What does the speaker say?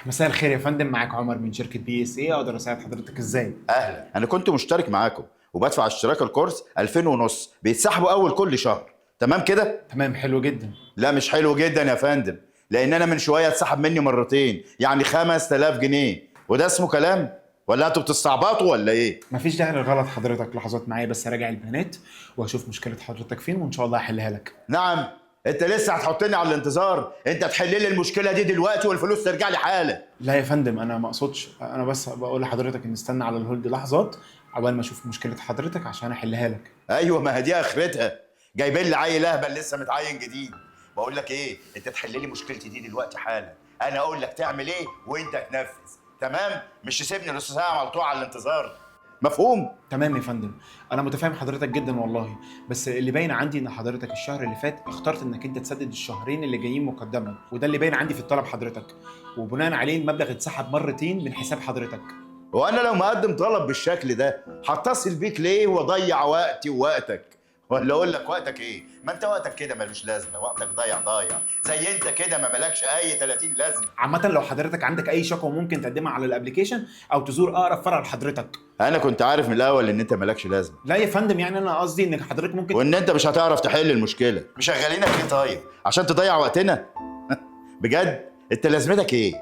مساء الخير يا فندم، معاك عمر من شركة BSA. اقدر اساعد حضرتك ازاي؟ اهلا، انا كنت مشترك معاكم وبدفع اشتراك الكورس 2000 ونص، بيتسحبوا اول كل شهر. تمام كده؟ تمام، حلو جدا. لا مش حلو جدا يا فندم، لان انا من شوية اتسحب مني مرتين، يعني 5000 جنيه، وده اسمه كلام؟ ولا انتوا بتستعبطوا ولا ايه؟ مفيش داعي للغلط حضرتك، لحظات معايا بس اراجع البيانات واشوف مشكلة حضرتك فين وان شاء الله هحلها لك. نعم، انت لسه هتحطني على الانتظار؟ انت تحل لي المشكلة دي دلوقتي والفلوس ترجع لي حالا. لا يا فندم، انا ما اقصدش، انا بس بقول لحضرتك ان استنى على ال hold لحظات عقبال ما اشوف مشكلة حضرتك عشان احلها لك. ايوه، ما هي دي اخرتها، جايبين لي عيل اهبل لسه متعين جديد. بقول لك ايه، انت تحل لي مشكلتي دي دلوقتي حالا، انا اقول لك تعمل ايه وانت تنفذ، تمام؟ مش تسيبني نص ساعة على طول على الانتظار، مفهوم؟ تمام يا فندم، انا متفاهم حضرتك جدا والله، بس اللي باين عندي ان حضرتك الشهر اللي فات اخترت انك انت تسدد الشهرين اللي جايين مقدما، وده اللي باين عندي في الطلب حضرتك، وبناء عليه المبلغ اتسحب مرتين من حساب حضرتك. وانا لو مقدم طلب بالشكل ده هتصل بيك ليه واضيع وقتي ووقتك؟ ولا اقول لك وقتك ايه؟ ما انت وقتك كده ملوش لازمه، وقتك ضايع ضايع، زي انت كده ما مالكش اي 30 لازمه. عامة لو حضرتك عندك اي شكوى ممكن تقدمها على ال application او تزور اقرب فرع لحضرتك. انا كنت عارف من الاول ان انت مالكش لازمه. لا يا فندم، يعني انا قصدي ان حضرتك ممكن وان انت مش هتعرف تحل المشكلة. مشغلينك ليه طيب؟ عشان تضيع وقتنا؟ بجد انت لازمتك ايه؟